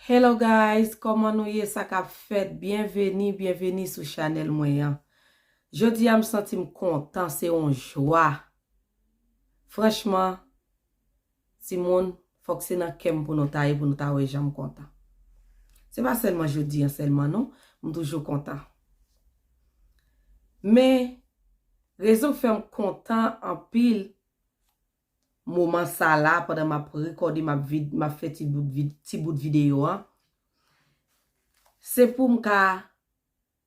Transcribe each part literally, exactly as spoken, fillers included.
Hello guys, kòman nou ye? Sa k ap fèt? Byenveni, byenveni sou chanèl mwen an. Jodi a m santi m kontan, se yon jwa. Franchman, timoun, fòk se nan kè m pou nou ta ye, pou nou ta wè jan m kontan. Se pa sèlman jodi a sèlman non, m toujou kontan. Men, rezon k fè m kontan anpil moman sa la, pandan m ap rekòde, m ap vid-, m ap fè ti bout vid-, ti bout videyo a, se pou m ka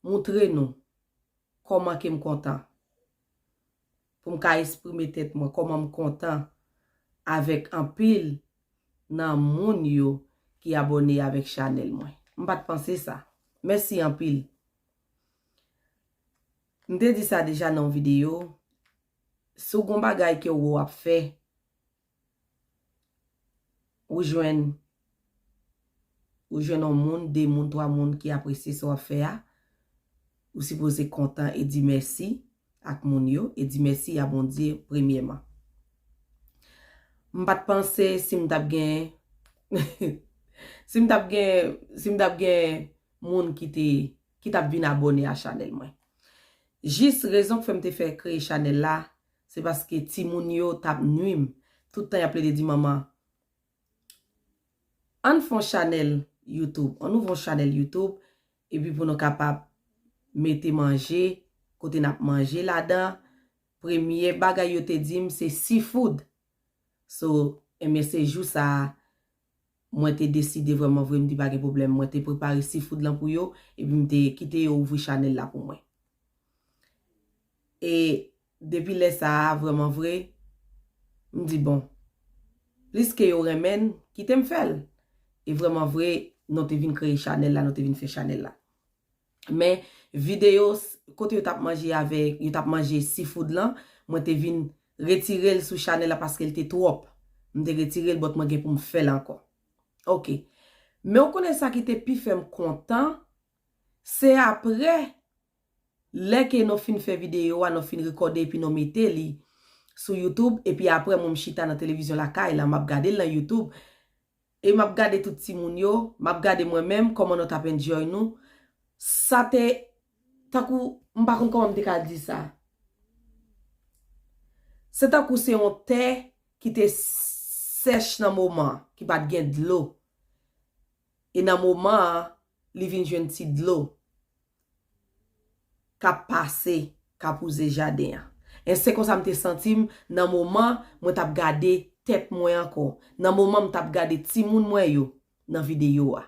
moutre nou kòman ke m kontan. Pou m ka eksprime tèt mwen, kòman m kontan avèk anpil nan moun yo ki abòne avèk chanèl mwen. M pa t panse sa. Mèsi anpil. M te di sa deja nan yon videyo. Si w gon bagay ke w wè w ap fè, ou jwenn, ou jwenn yon moun, de moun, twa moun ki apresye sa w ap fè a, ou sipoze kontan e di mèsi ak moun yo, e di mèsi a Bondye premyèman. M pa t panse si m t ap gen, si m t ap gen, si m t ap gen moun ki te, ki t ap vin abòne a chanèl mwen. Jis rezon k fè m te fè kreye chanèl la, se paske timoun yo t ap nwi m. Tout tan y ap plede di, "Manman, ann fè yon chanèl YouTube, ann ouvri yon chanèl YouTube, epi pou nou kapab mete manje, kote n ap manje ladan." Premye bagay yo te di m, se seafood. So, enben, se jou sa a, mwen te deside vrèman vre, m di pa gen pwoblèm. Mwen te prepare seafood lan pou yo, epi m te kite yo ouvri chanèl la pou mwen. E depi lè sa a, vrèman vre, m di, "Bon, pliske yo renmen l, kite m fè l." E vrèman vre, nou te vin kreye chanèl la, nou te vin fè chanèl la. Men videyo s-, kote yo t ap manje avèk, yo t ap manje seafood lan, mwen te vin retire l sou chanèl la paske l te twòp. M te retire l, but mwen gen pou m fè l ankò. Ok. Men w konnen sa ki te pi fè m kontan, se aprè, lè ke nou fin fè videyo a, nou fin rekòde epi nou mete li sou YouTube, epi aprè mwen m chita nan televizyon lakay la, m ap gade l nan YouTube, e m ap gade tout timoun yo, m ap gade mwen menm, kòman nou t ap enjoy nou. Sa te, tankou, m pa konn kòman m te ka di sa. Se tankou se yon tè ki te sèch nan moman an, ki pa t gen dlo. E nan moman an, li vin jwenn ti dlo k ap pase, k ap wouze jaden an. E se konsa m te santi m nan moman mwen t ap gade tèt mwen ankò, nan moman m t ap gade timoun mwen yo nan videyo a.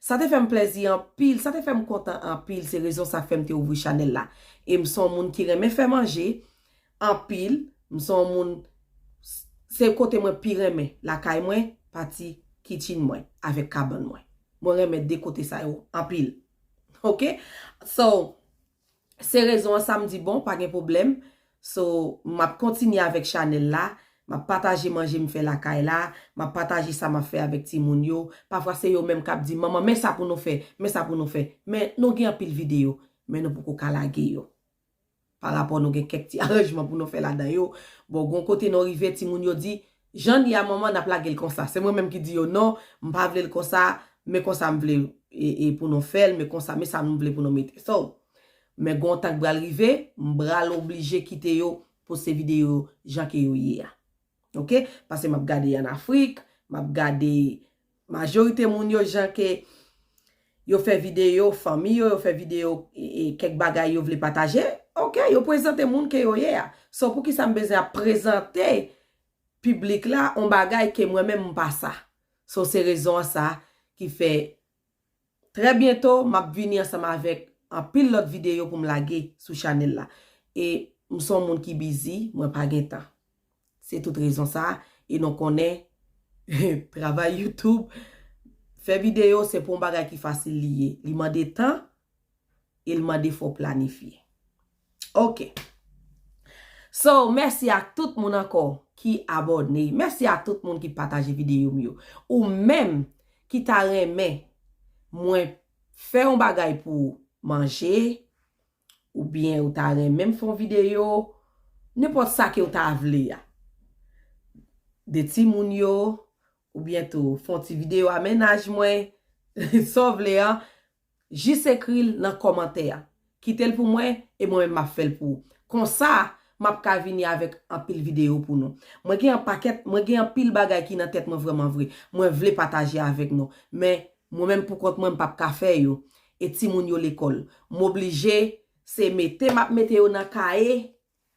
Sa te fè m plèzi anpil, sa te fè m kontan anpil, se rezon sa k fè m te ouvri chanèl la. E m se yon moun ki renmen fè manje anpil, m se yon moun, se kote mwen pi renmen lakay mwen, pati kitchen mwen avèk kabann mwen. Mwen renmen de kote sa yo anpil. Ok? So, se rezon an sa m di, bon, pa gen pwoblèm. So, m ap kontinye avèk chanèl la. M ap pataje manje m fè lakay la. M ap pataje sa m ap fè avèk timoun yo. Pafwa, se yo menm k ap di, "Manman, men sa pou nou fè, men sa pou nou fè." Men nou gen anpil videyo, men nou poko ka lage yo. Pa rapò nou gen kèk ti aranjman pou nou fè ladan yo. Bon, gon kote nou rive, timoun yo di, "Jan n ye a, manman, n ap lage l konsa." Se mwen menm ki di yo, "Non, m pa vle l konsa, men konsa m vle, e, e, pou nou fè l, men konsa, men sa m vle pou nou mete." So, men gon tan k pral rive, m pral oblije kite yo poste videyo jan ke yo ye a. Ok? Paske m ap gade ann Afrik, m ap gade majorite moun yo, jan ke yo fè videyo, fanmi yo, yo fè videyo, e, e, kèk bagay yo vle pataje. Ok, yo prezante moun ke yo ye a. So, poukisa m bezwen ap prezante piblik la yon bagay ke mwen menm m pa sa? So, se rezon an sa ki fè trè byento, m ap vini ansanm avèk anpil lòt videyo pou m lage sou chanèl la. E m se yon moun ki bizi, mwen pa gen tan. Se tout rezon sa, e nou konnen, travay YouTube, fè videyo, se pa yon bagay ki fasil li ye. Li mande tan, e l mande fò w planifye. Ok. So, mèsi a tout moun ankò ki abòne. Mèsi a tout moun ki pataje videyo m yo. Ou menm ki ta renmen mwen fè yon bagay pou manje, oubyen ou ta renmen m fè yon videyo, nenpòt sa ke w ta vle a. De timoun yo, oubyen tou, fè yon ti videyo a mennaj mwen, sa w vle an, jis ekri l nan kòmantè a. Kite l pou mwen, e mwen menm m ap fè l pou ou. Konsa, m ap ka vini avèk anpil videyo pou nou. Mwen gen yon pakèt, mwen gen anpil bagay ki nan tèt mwen vrèman vre. Mwen vle pataje avèk nou. Men, mwen menm pou kont mwen, m p ap ka fè yo. E timoun yo lekòl. M oblije, se mete m ap mete yo nan kaye,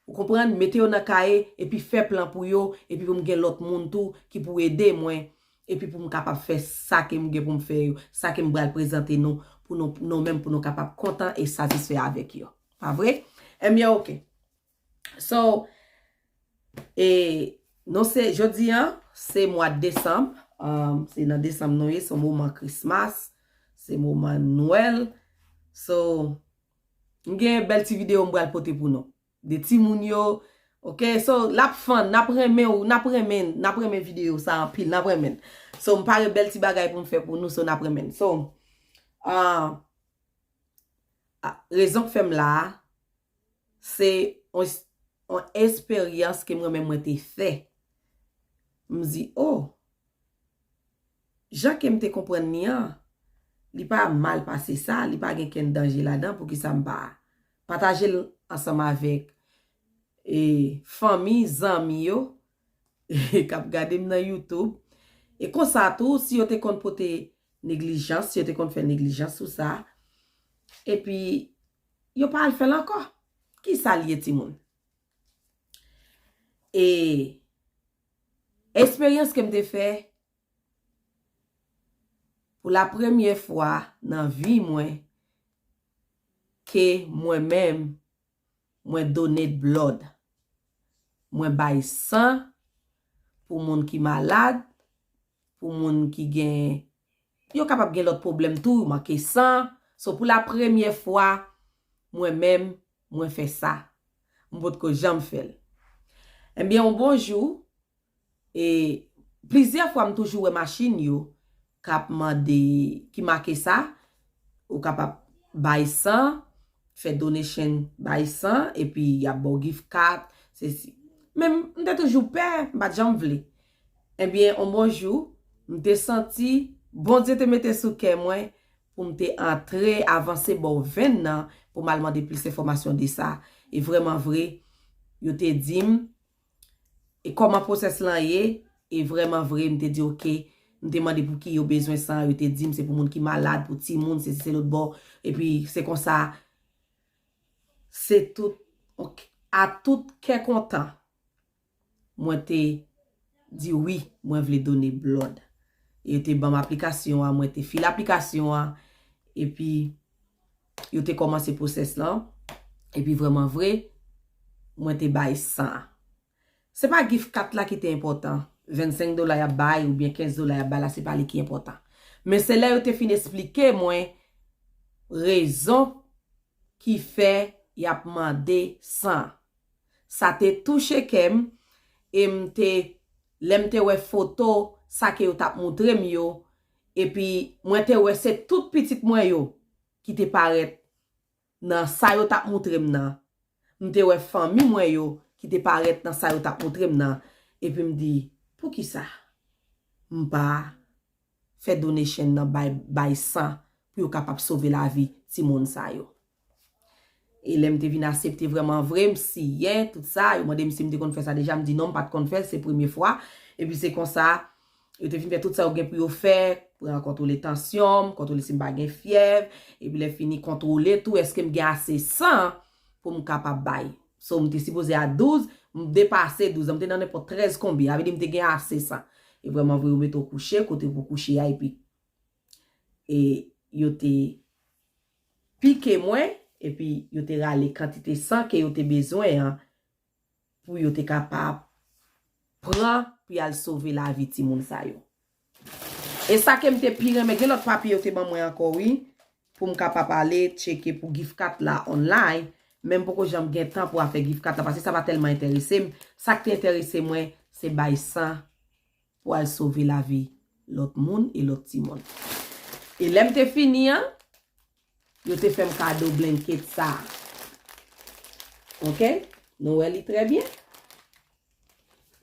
ou konprann, mete yo nan kaye, epi fè plan pou yo, epi pou m gen lòt moun tou ki pou ede mwen, epi pou m kapab fè sa ke m gen pou m fè yo, sa ke m pral prezante nou, pou nou, nou menm, pou nou kapab kontan e satisfè avèk yo. Pa vre? Ebyen, oke. So, e, nou se, jodi an, se mwa desanm, um, se nan desanm nou ye, se moman Christmas, se moman Nwèl. So, m gen bèl ti videyo m pral pote pou nou. De timoun yo, oke? So, l ap fun, n ap renmen, n ap renmen, n ap renmen videyo sa anpil, n ap renmen. So, m pare bèl ti bagay pou m fè pou nou, so n ap renmen. So, ah, ah, rezon k fè m la a, se yon, yon esperyans ke mwen menm mwen te fè. M di, oh, jan ke m te konprann li an, li pa mal pase sa, li pa gen kenn danje ladan, poukisa m pa pataje l ansanm avèk, e, fanmi, zanmi yo, k ap gade m nan YouTube. E konsa tou, si yo te konn pote neglijans, si yo te konn fè neglijans sou sa, epi yo pa al fè l ankò. Kisa l ye, timoun? E eksperyans ke m te fè, pou la premyè fwa nan vi mwen, ke mwen menm, mwen donate blood. Mwen bay san pou moun ki malad, pou moun ki gen, yo kapab gen lòt pwoblèm tou, manke san. So, pou la premyè fwa, mwen menm, mwen fè sa. M potko janm fè l. Ebyen, yon bon jou, e plizyè fwa m toujou wè machin yo k ap mande, ki make sa, ou kapab bay san, fè donation bay san, epi y ap ba w gift card, sesi. Men m, m te toujou pè, m pa t janm vle. Ebyen, yon bon jou, m te santi Bondye te mete sou kè mwen pou m te antre, avanse bò venn nan, pou m al mande plis enfòmasyon de sa. E vrèman vre, yo te di m, e kòman pwosès lan ye, e vrèman vre, m te di, oke, m te mande pou ki yo bezwen san, yo te di m se pou moun ki malad, pou timoun, se, se lòt bò, epi se konsa, se tout, a tout kè kontan, mwen te di wi, mwen vle done blood. Yo te ban m aplikasyon an, mwen te fil aplikasyon an, epi yo te kòmanse pwosès lan, epi vrèman vre, mwen te bay san. Se pa gift card la ki te enpòtan. Vennsenk dola y ap bay oubyen kenz dola y ap bay la, se pa li ki enpòtan. Men se lè yo te fin esplike mwen rezon ki fè y ap mande san. Sa te touche kè m, e m te, lè m te wè foto, sa ke yo t ap moutre m yo, epi mwen te wè se tout pitit mwen yo ki te parèt nan sa yo t ap moutre m nan. M te wè fanmi mwen yo ki te parèt nan sa yo t ap moutre m nan. Epi m di, poukisa m pa fè donation nan bay, bay san pou yo kapab sove lavi timoun sa yo? E lè m te vin aksepte vrèman vre, m siyen, tout sa, yo mande m si m te konn fè sa deja, m di non, m pa t konn fè l, se premye fwa. Epi se konsa, yo te fin fè tout sa yo gen pou yo fè, pran kontwole tansyon m, kontwole si m pa gen fyèv, epi lè fini kontwole tou, èske m gen ase san pou m kapab bay. So, m te sipoze a douz, m depase douz, m te nan nenpòt trèz konbyen, sa vle di m te gen ase san. E vrèman vre, yo mete w kouche, kote pou kouche a, epi, e yo te pike mwen, epi yo te rale kantite san ke yo te bezwen an, pou yo te kapab pran, pou y al sove lavi timoun sa yo. E sa ke m te pi renmen, gen lòt papye yo te ban mwen ankò, wi, pou m kapab ale tcheke pou gift card la online, men m poko janm gen tan pou afè gift card la, paske sa pa tèlman enterese m. Sa k te enterese mwen, se bay san pou al sove lavi lòt moun e lòt timoun. E lè m te fini an, yo te fè m kado blanket sa a. Oke? Nou wè li trè byen?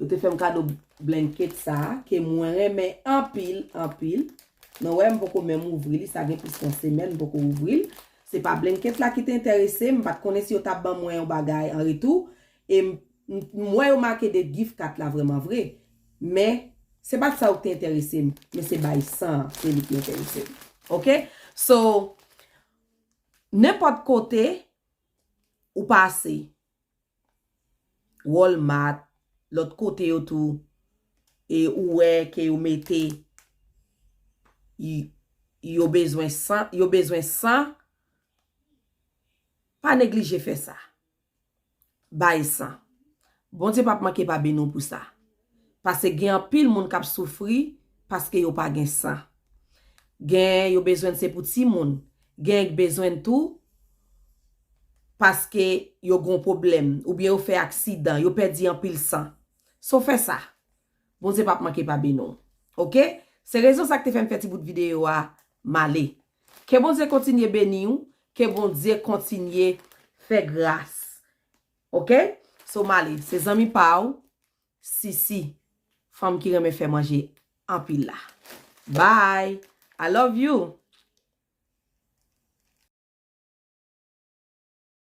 Yo te fè m kado blanket sa a, ke mwen renmen anpil, anpil. Nou wè, m poko menm ouvri li, sa gen plis yon semèn m poko ouvri l. Se pa blanket la ki te enterese m, m pa t konnen si yo t ap ban mwen yon bagay an retou. E m, m, m wè yo make de gift card la vrèman vre. Men, se pa t sa yo ki te enterese m, men se bay san an, se li ki enterese m. Oke? So, nenpòt kote ou pase, Walmart, lòt kote yo tou, e ou wè ke yo mete, y- yo bezwen san, yo bezwen san, pa neglije fè sa. Bay san. Bondye p ap manke pa beni w pou sa. Paske gen anpil moun k ap soufri paske yo pa gen san. Gen yo bezwen se pou timoun. Gen k bezwen tou paske yo gon pwoblèm, oubyen yo fè aksidan, yo pèdi anpil san. So fè sa. Bondye p ap manke pa beni w. Oke? Se rezon sa k te fè m fè ti bout videyo a, m ale. Ke Bondye kontinye beni w, ke Bondye kontinye fè gras. Oke? So m ale. Se zanmi pa w, Sisi. Fanm ki renmen fè manje anpil la. Bye. I love you.